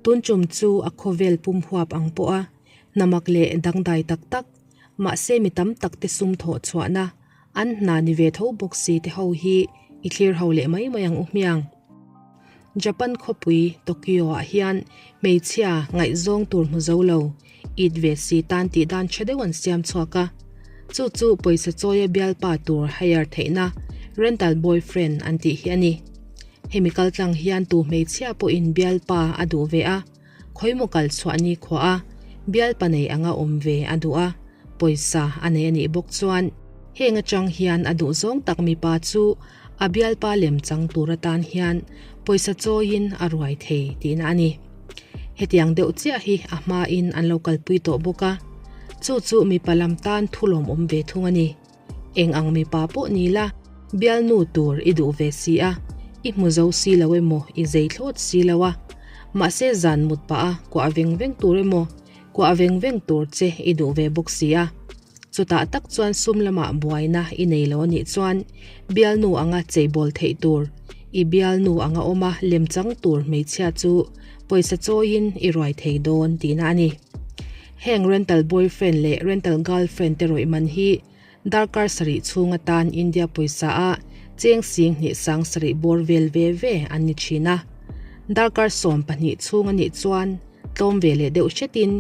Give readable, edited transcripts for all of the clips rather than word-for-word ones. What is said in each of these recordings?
Tun tum chu a khawvel pum huap ang pawh a hnamak leh dangdai tak tak, mahse mi tam tak te sum thawh chhuahna an hna ni ve tho bawk si te ho hi i thlir ho leh mai mai ang u hmiang. Japan khawpui Tokyo ah hian hmeichhia ngaihzawng tur hmu zo lo it ve si tan tih dan tha deuh an siam chhuak a, chu chu pawisa chawia bialpa tur hire theihna rental boyfriend an tih hi a ni. Hemi kaltlang hian tu hmeichhia pawhin bialpa a duh ve a, khawimaw kal chhuah ni khuah a, bialpa nei anga awm ve a duh a, pawisa a nei a nih bawk chuan heng atang hian a duh zawng tak mipa chu a bialpa lem chang tur atan hian pawisa chawiin a ruai thei tihna a ni. Hetiang deuh chiah hi a hmain an lo kalpui tawh bawk a, chu chu mipa lam tan thu lawmawm ve thung a ni. Eng ang mipa pawh ni la, bialnu tur i duh ve si a, i hmu zo si lo emaw i zei thlawt si lo a, mahse zan mut pah a kuah veng veng tur emaw kuah veng veng tur che i duh ve bawk si a. Chutah tak chuan sum lamah buaina i nei lo anih chuan bialnu anga cheibawl theih tur, i bialnu anga awma lemchang tur hmeichhia chu pawisa chawiin i ruai thei dawn tihna a ni. Heng rental boyfriend leh rental girlfriend te rawih man hi darkar sarih chhung atan India pawisa a cheng sing hnih sang sarih bawr vel ve ve an ni thin a. Darkar 12 chhung anih chuan tlawm ve leh deuh hretin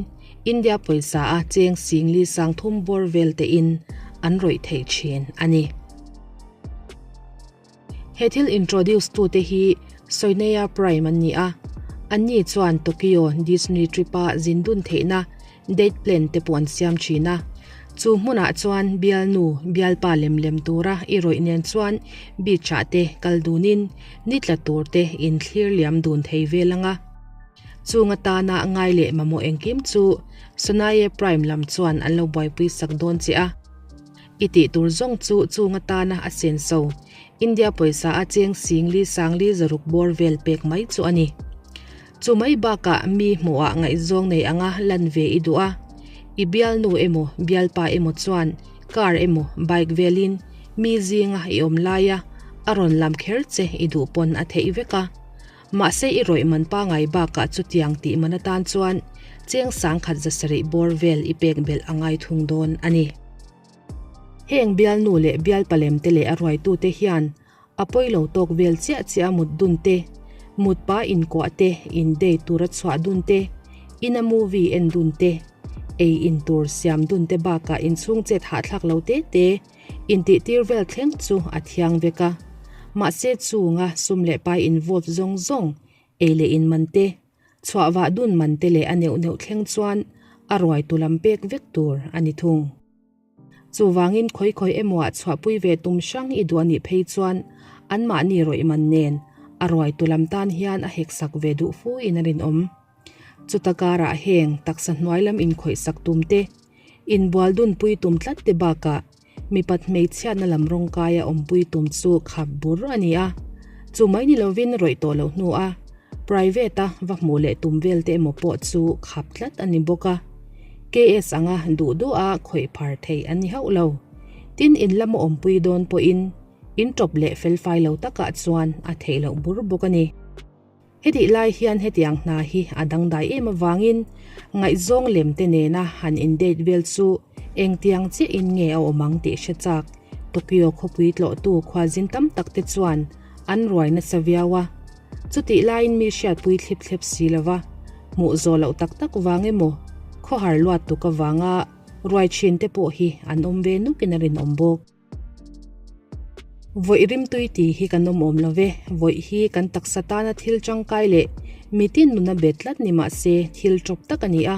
India pawisa a cheng sing li sang thum bawr vel te in an rawih theih thin a ni. He thil introduce tu te hi Soineia Prime an ni a, anni chuan Tokyo Disney trip a zin dun theihna date plan te pawh an siam thin a. Chu hmunah chuan bialnu bialpa lem lem tura i rawih nen chuan beach ah te kal dunin ni tla tur te in thlir liam dun thei vel ang a. Chung atana ngai leh mamawh engkim chu Sonae Prime lam chuan an lo buaipui sak dawn che a. I tih tur zawng chu chung atana a senso, India pawisa a cheng sing li sang li zaruk bawr vel pek mai chu a ni. Chu mai bakah mi hmuhah ngaihzawng nei anga lan ve i duh a, i bialnu emaw bialpa emaw chuan car emaw bike velin mi zinga i awm laia a rawn lam kher che i duh pawn a theih vek a. Mahse i rawih man pangai bakah chutiang tih man atan chuan cheng sangkhat zasarih bawr vel i pek belh a ngai thung dawn a ni. Heng bialnu leh bialpalem te leh a ruaitute hian a pawi lo tawk vel chiah chiah a mut dun te, mut pa inkuah te, in date tura chhuah dun te, ina movie en dun te, ei in tur siam dun te bakah inchhung chet hahthlak lo te te, Intihtir vel thleng chu a thiang vek a, mahse chunga sum leh pai involve zawng zawng, ei leh in man te, chhuah vah dun man te leh a neuh neuh thleng chuan a ruai tu lam pek vek tur a ni thung. Chuvangin khawi khawi emaw ah chhuahpui ve tum hrang i duh a nih phei chuan anmahni rawih man nen a ruai tu lam tan hian a hek sak ve duh fu in a rinawm. Chuta karah heng taksa hnuai lam inkhawih sak tum te, Inbual dunpui tum tlat te bakah mipat hmeichhiatna lam rawngkaia awmpui tum chu khap bur a ni a, chu mai ni lovin rawih tawh loh hnua private-a va hmuh leh tum vel te emaw pawh chu khap tlat a ni bawk a. KS anga duh duha khawih phar theih an ni hauh lo. Tin, in lama awmpui dawn pawhin in tawp leh felfai lo takah chuan a theih loh bur bawk a ni. Hetih lai hian hetiang hna hi a dangdai em avangin ngaihzawng lem te nena han in date vel chu engtiang chiahin nge a awm ang tih hre chak Tokyo khawpui tlawhtu khualzin tam tak te chuan an ruai nasa viau a. Chutih laiin mi hriatpui thlip thlep si lova hmuh zawh loh tak tak vang emaw khawhar luat tuk avanga ruai thin te pawh hi an awm ve nukin a rinawm bawk. Vawih rimtui tih hi kan awm awm lo ve, vawih hi kan taksa tana thil tangkai leh mitin nuna bet tlat ni mah se thil tawp tak a ni a.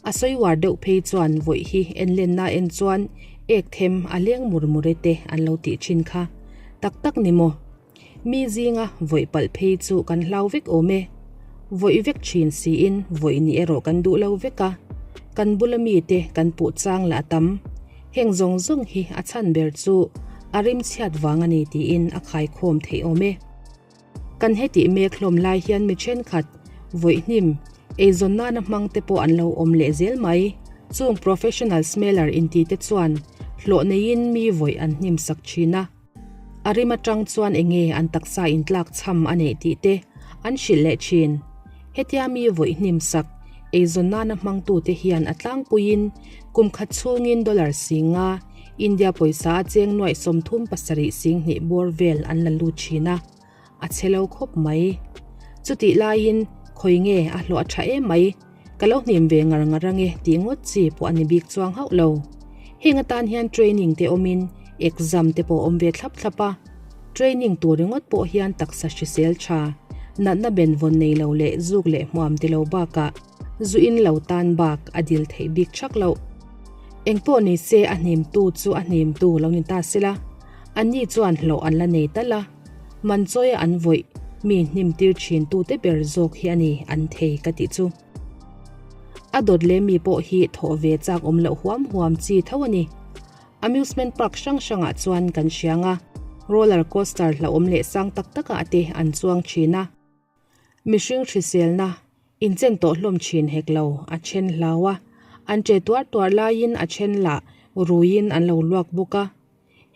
A sawi uar deuh phei chuan vawih hi enlenna en chuan ek them a leng mur mur e te an lo tih thin kha. Tak tak ni maw? Mi zinga vawih palh phei chu kan hlau vek awm e. Vawih vek thin siin vawih nih erawh kan duh lo vek a, kan bula mite kan puh chang lah a tam. Heng zawng zawng hi a chhan ber chu a rimchhiat vang a ni tiin a khaikhawm theih awm e. Kan hetih mek hlawm lai hian mi thenkhat, vawihnim, eizawn nana hmang te pawh an lo awm leh zel mai. Chung professional smeller inti te chuan hlawh neiin mi vawih an hnim sak thin a. A rim atang chuan enge an taksa intlak chham a neih tih te an hrilh leh thin. Hetia mi vawi hnim sak eizawn nana hmangtute hian a tlangpuiin kum khat chhungin dollar 50, India pawisa a cheng nuaih 37 singhnih bawr vel an la lut thin a, a che lo khawp mai. Chutih laiin khawi nge a hlawh a tha em mai, ka lo hnim ve ngar ngar ange tih ngawt chi pawh a ni bik chuang hauh lo. Heng atan hian training te awmin exam te pawh a awm ve thlap thlap a, training tur ringawt pawh hian taksa hrisel tha, natna benvawn nei lo leh zuk leh hmuam ti lo bakah zu in lo tan bak a dil theih bik thak loh. Engpawh ni se a hnimtu chu a hnimtu lo ni ta sela, anni chuan hlawh an la nei tal a. Man chawia an vawih mi hnim tir thin tute ber zawk hi a ni an thei ka tih chu. A dawt leh mi pawh hi thawh ve chak awm loh huam huam chi tho a ni. Amusement park hrang hrangah chuan kan hriang a, roller coaster hlauhawm leh sang tak takah te an chuang thin a. Mihring hriselna inchen tawh hlawm thin hek lo, a then hlau a, an che tuar tuar laiin a then lah ruiin an lo luak bawk a.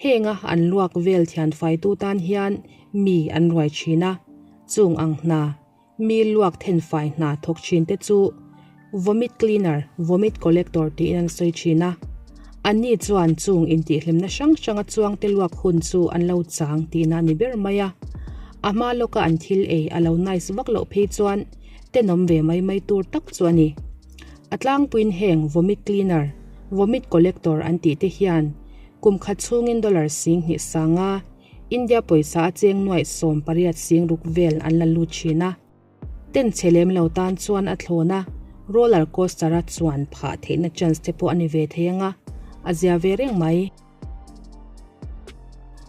Henga an luak vel thianfaitu tan hian mi an ruai thin a, chung ang hna, mi luak thenfai hna thawk thin te chu vomit cleaner, vomit collector tiin an sawi thin a. Anni chuan chung intihhlimna hrang hranga chuangte luak hun chu an lo chang tihna a ni ber mai a. A hma lawka an thil ei a lo nice vak loh phei chuan tenawm ve mai mai tur tak chu a ni. A tlangpuiin heng vomit cleaner, vomit collector an tih te hian kum khat chhungin dollar 2500, India pawisa a cheng nuaih 86 vel an la lut thin a. Ten chhe lem lo tan chuan a thlawn a, roller coaster a chuan phah theihna chance te pawh a ni ve thei ang a, a zia ve reng mai.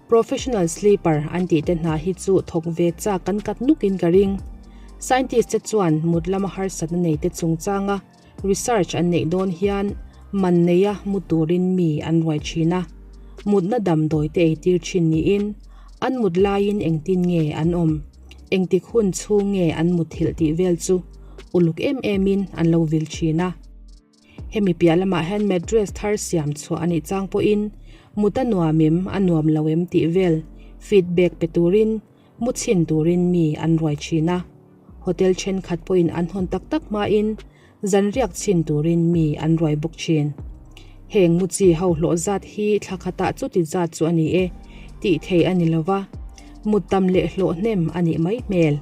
Professional sleeper an tih te hna hi chu thawk ve chak kan kat nukin ka ring. Scientist te chuan mut lama harsatna nei te chungchanga research an neih dawn hian man neia mu turin mi an ruai thin a, mutna damdawi te eitir thin niin an mut laiin engtin nge an awm, engtik hun chhung nge an muthilh tih vel chu uluk em emin an lo vil thin a. Hemi piah lamah hian mattress thar siam chhuah a nih chang pawhin mut a nuam em, a nuam lo em tih vel feedback pe turin mu chhin turin mi an ruai thin a. Hotel thenkhat pawhin an hawn tak tak hmain zan riak chhin turin mi an ruai bawk thin. Heng mu chi ho hlawh zat hi thla khatah chuti zat chu a ni e tih thei a ni lova, mut tam leh hlawh hnem a nih mai hmel.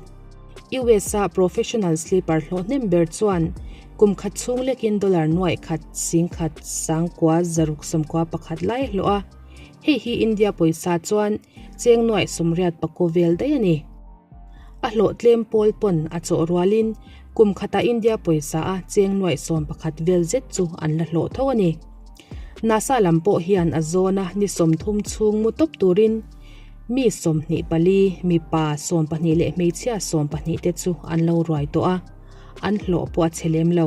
US-a professional sleeper hlawh hnem ber chuan kum khat chhung lekin dollar 1,191 lai hlawh a, hei hi India pawisa chuan cheng 84 vel daih a ni. A hlawh tlem pawl pawn a chawh rualin kum khatah India pawisa a cheng 11 vel zet chu an la hlawh tho a ni. NASA lam pawh hian a zawna ni 30 chhung mu tawp turin mi 24, mipa 12 leh hmeichhia 12 te chu an lo ruai tawh a, an hlawh pawh a chhe lem lo.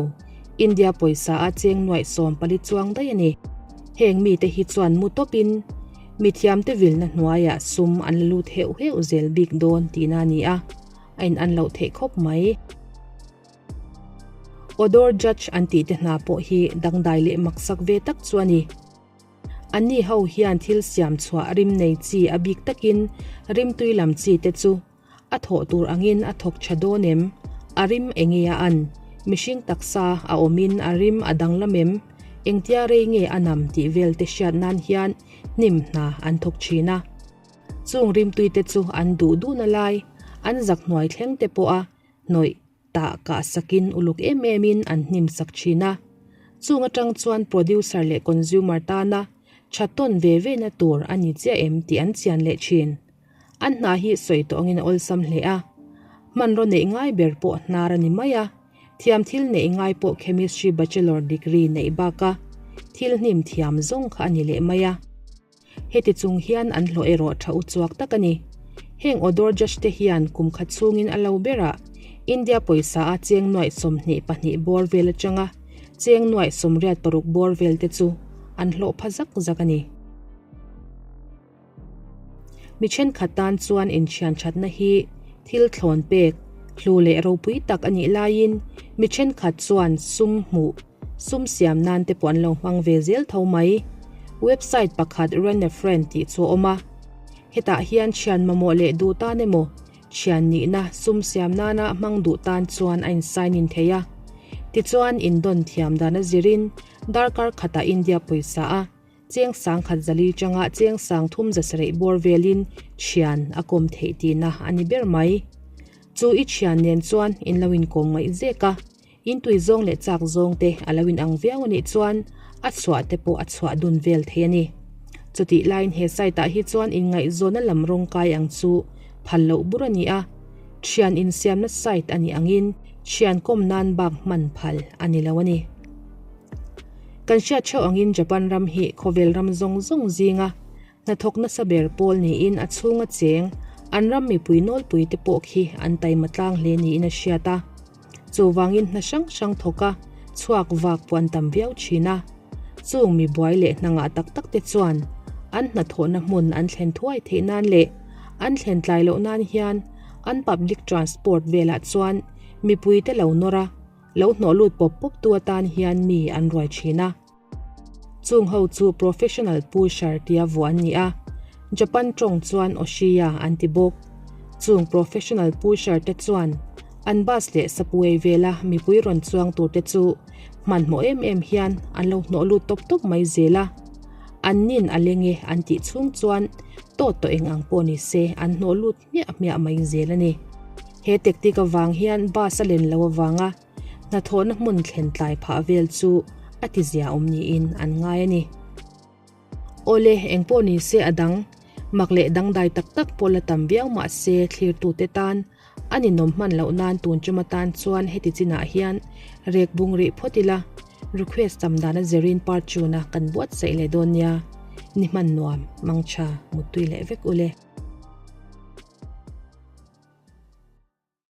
India pawisa a cheng 40 chuang daih a ni. Heng mite hi chuan mu tawpin mithiamte vilna hnuaiah sum an la lut heuh heuh zel bik dawn tihna a ni a, a inan loh theih khawp mai. Odor judge an tih te hna pawh hi dangdai leh maksak ve tak chu a ni. Anni ho hian thil siam chhuah rim nei chi a bik takin rimtui lam chi te chu a thawh tur angin a thawk tha dawn em? A rim enge a an? Mihring taksa a awmin a rim a danglam em? Engtia rei nge a nam tih vel te hriat nan hian hnim hna an thawk thin a. Chung rimtui te chu an duh duhna lai, an zak hnuai thleng te pawh a hnawih tah kah sakin uluk em emin an hnim sak thin a. Chung atang chuan producer leh consumer tana tha tawn ve ve na tur a ni chiah em tih an chian leh thin. An hna hi sawi tawh angin a awlsam hle a. Hmanraw neih ngai ber pawh hnar a ni mai a, thiam thil neih ngai pawh chemistry bachelor degree neih baka thil hnim thiam zawng kha a ni leh mai a. Heti chung hian an hlawh erawh tha uchuak tak a ni. Heng Odor Judge te hian kum khat chhungin a lo berah India pawisa a cheng 22 bawr vel atanga cheng 86 bawr vel te chu an hlawh pha zak zak a ni. Mi thenkhat tan chuan inthian thatna hi thil thlawn pek, hlu leh ropui tak a nih laiin mi thenkhat chuan sum hmuh, Sum siam nan te pawh an lo hmang ve zel tho mai. Website pakhat Rent a Friend tih chu a awm a. Hetah hian thian mamawh leh duh tan emaw, Thian nihna sum siam nana hmang duh tan chuan a in sign in thei a. Tichuan indawn thiam dan a zirin darkar khatah India pawisa a cheng sangkhat zali changa cheng sang thum zasarih bawr velin thian a kawm theih tihna a ni ber mai. Chu i thian nen chuan in lo inkawm ngaih zek a, in tui zawng leh chak zawng te a lo inang viau a nih chuan a chhuah te pawh a chhuah dun vel thei a ni. Chutih laiin he site ah hi chuan inngaihzawnna lam rawng kai ang chu phal loh bur a ni a, thian insiamna site a nih angin thian kawm nan bak hman phal a ni lo a ni. Kan hriat theuh angin Japan ram hi khawvel ram zawng zawng zinga hnathawk nasa ber pawl niin a chhunga cheng an ram mipui nawlpui te pawh khi an taima tlang hle niin a hriat a. Chuvangin hna hrang hrang thawka chhuak vak pawh an tam viau thin a. Chung mi buai leh hna ngah tak tak te chuan an hnathawhna hmun an thlen thuai theih nan leh an thlen tlai loh nan hian an public transport velah chuan mipui te lo nawr a, Lo hnawh lut pawp pawp tu atan hian mi an ruai thin a. Chung ho chu professional pusher tia vuah an ni a, Japan tawng chuan Oshiya an ti bawk. Chung professional pusher te chuan an bus leh subway vela mipui rawn chuang tur te chu hmanhmawh em em hian an lo hnawh lut tawp tawp mai zel a. An nin a leng e an tih chhung chuan tawt tawh eng ang pawh ni se an hnawh lut hmiah hmiah mai zel a ni. He tactic avang hian bus a len lo avanga hnathawhna hmun thlen tlai phah vel chu a ti zia awm niin an ngai a ni. Awle, engpawh ni se a dang, mak leh dangdai tak tak pawh la tam viau mah se thlirtute tan a ninawm hman loh nan tun tum atan chuan heti chinah hian rek bung rih phawt ila, request tam dan a zirin part tuna kan buatsaih leh dawn nia. Ni hman nuam, mangtha, muttui leh vek ule.